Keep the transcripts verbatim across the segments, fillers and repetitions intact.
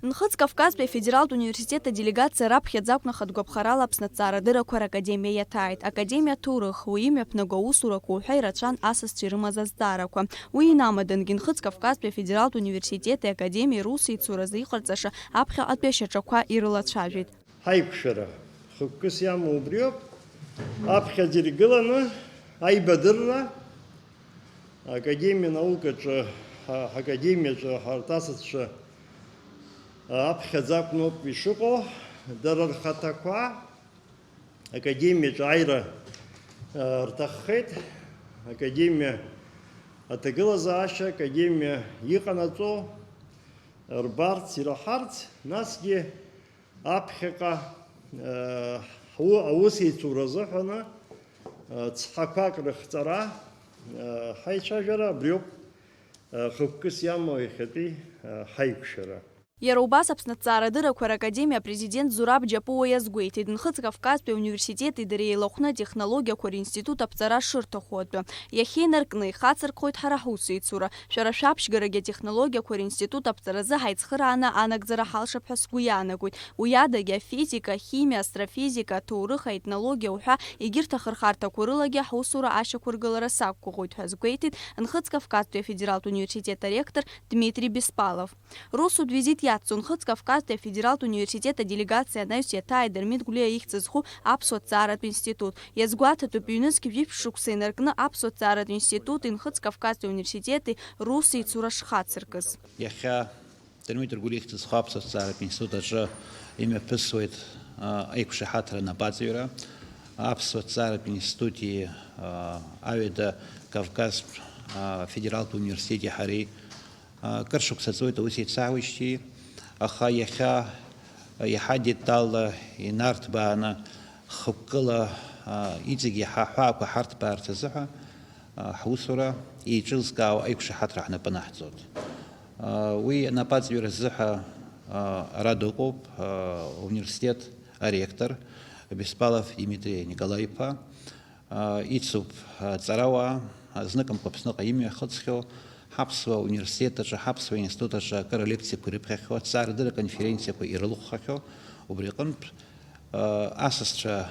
Нхыҵ Кавказтәи афедералтә университет аделегациа раԥхьаӡа акәны ахатә гәаԥхарала Аԥсны аҭҵаарадыррақәа ракадемиа иаҭааит. Академиа аҭоурых, уи имҩаԥнаго аусурақәа уҳәа ирацәан асасцәа ирымаз азҵаарақәа. Уи инамадангьы Нхыҵ Кавказтәи афедералтә университети академиеи русеицуразы иҟарҵаша аԥхьаҟатәи ашьаҿақәа ирылацәажәеит. Ҳаиқәшәара хықәкыс иамоу убриоуп. Аԥхьаӡа иргыланы аибадырра академиа наукаҿы, ҳа-, ҳакадемиаҿы ҳарҭ асасцәа аԥхьаӡа акәноуп ишыҟоу, дара рхаҭақәа академиаҿы аира, а, рҭаххеит. Академиа аҭагылазаашьа, академиа иҟанаҵо рбарц, ираҳарц, насгьы аԥхьаҟа, а, ҳу-, аусеицура азыҳәаны, а, цҳақәак рыхҵара, а, ҳаицәажәара абриоуп, а, хықәкыс иамоу иахьатәи, а, ҳаиқәшәара. Иара убас Аԥсны аҭҵаарадыррақәа ракадемиа апрезидент Зураб Џьапуа иазгәеиҭеит, Нхыҵ Кавказтәи ауниверситети дареи еилахәны атехнологиақәа ринститут аԥҵара шырҭаху атәы. Иахьа инаркны ихацырхоит ҳара ҳусеицура. Шәара шәаԥшьгарагьы атехнологиақәа ринститут аԥҵаразы ҳаицхырааны анагӡара ҳалшап ҳәа сгәы иаанагоит. Уи адагьы афизика, ахимиа, астрофизика, аҭоурых, аетнологиа уҳәа егьырҭ ахырхарҭақәа рылагьы ҳусура ашьақәыргылара сақәгәыӷуеит ҳәа азгәеиҭеит Нхыҵ Кавказтәи афедералтә университет аректор Дмитрий Беспалов. Русутә визит иацҵо Нхыҵ Кавказтәи афедералтә университет аделегациа анаҩс иаҭааит Дырмит Гәлиа ихьӡ зху аԥсуа ҭҵааратә институт. Иазгәаҭатәуп, ҩнызқь жәиԥшь шықәса инаркны аԥсуа ҭҵааратә институти Нхыҵ Кавказтәи ауниверситети русеицура шхацыркыз. Иахьа Дырмит Гәлиа ихьӡ зху аԥсуа ҭҵааратә институт аҿы имҩаԥысуеит, а, аиқәшаҳаҭра анапаҵаҩра. Аԥсуа ҭҵааратә институти, а, аҩада Кавказтә, а, федералтә университети ҳареи Акыр шықәса ҵуеит аус еицаҳуеижьҭеи, аха иахьа иаҳа деталла инарҭбааны, хықәкыла, а, иҵегь иаҳа аҳәаақәа ҳарҭбаарц азыҳәа, а, ҳусура еиҿызкаау аиқәшаҳаҭра ҳнапы анаҳҵоит. А, уи анапаҵаҩра азыҳәа, а, ара дыҟоуп, а, ауниверситет аректор Беспалов Димитри Николаи-иԥа. Ицуп аҵарауаа, зныкымкәа Аԥсныҟа имҩахыҵхьоу, ҳаԥсуа университет аҿы, ҳаԥсуа институт аҿы акыр алекциақәа ирыԥхьахьоу, аҭҵаарадырра конференциақәа ирылыхәхахьоу, убри аҟынтә, асасцәа,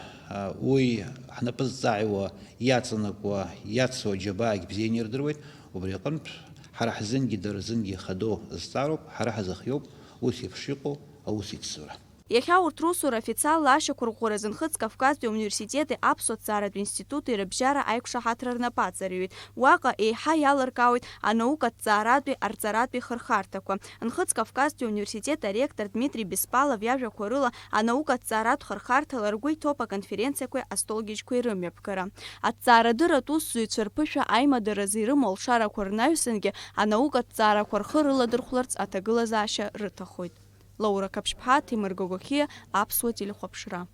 уи ҳнапы зҵааиуа, иаҵанакуа, иацу аџьабаагь бзианы ирдыруеит, убри аҟынтә, ҳара ҳзынгьы дара рзынгьы ихадоу зҵаароуп, ҳара ҳзыхиоуп ус еиԥш иҟоу аусеицура. Иахьа урҭ русура официалла ашьақәырӷәӷәаразы Нхыҵ Кавказтәи ауниверситети аԥсуа ҭҵааратә институти рыбжьара аиқәшаҳаҭра рнапы аҵарҩит. Уаҟа еиҳа иалыркаауеит анаукатә ҭҵааратәи арҵаратәи хырхарҭақәа. Нхыҵ Кавказтәи ауниверситет аректор Дмитри Беспалов иажәақәа рыла, анаукатә ҭҵааратә хырхарҭала ргәы иҭоуп аконференциақәеи астолгьежьқәеи рымҩаԥгара. Аҭҵаарадырратә усзуҩцәа рԥышәа аимадаразы ирымоу алшарақәа рнаҩсангьы анаукатә ҭҵаарақәа рхы рыладырхәларц аҭагылазаашьа рыҭахоит. Лаура Қаԥшьԥҳа, Ҭемыр Гогохиа, Аԥсуа телехәаԥшра.